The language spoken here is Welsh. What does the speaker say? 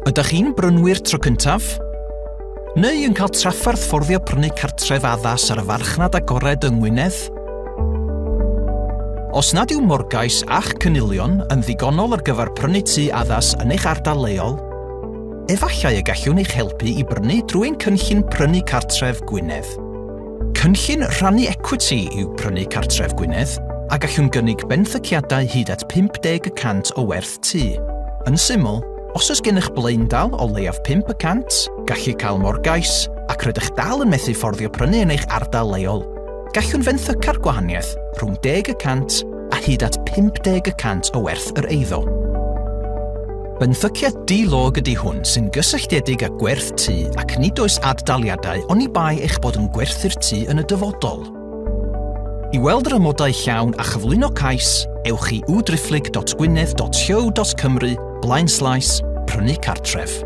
Ydych chi'n brynwyr tro cyntaf? Neu yn cael trafferth fforddio prynu cartref addas ar y farchnad agored yng Ngwynedd? Os nad yw morgais a'ch cynilion yn ddigonol ar gyfer prynu tŷ addas yn eich ardal leol, efallai y gallwn eich helpu i brynu drwy ein cynllun Prynu Cartref Gwynedd. Cynllun rhannu ecwiti yw Prynu Cartref Gwynedd, a gallwn gynnig benthyciadau hyd at 50 y cant o werth tŷ. Yn syml, os oes gennych blaendal o leiaf 5 y cant, gallu cael morgais, ac rydych dal yn methu fforddio prynu yn eich ardal leol, gallwn fenthyca'r gwahaniaeth rhwng 10 y cant a hyd at 50 y cant o werth yr eiddo. Benthyciad di-log ydy hwn sy'n gysylltiedig â gwerth tŷ ac nid oes ad-daliadau oni bai eich bod yn gwerthu'r tŷ yn y dyfodol. I weld yr amodau llawn a chyflwyno cais, ewch i www.gwynedd.llyw.cymru blaenslaes prynu cartref.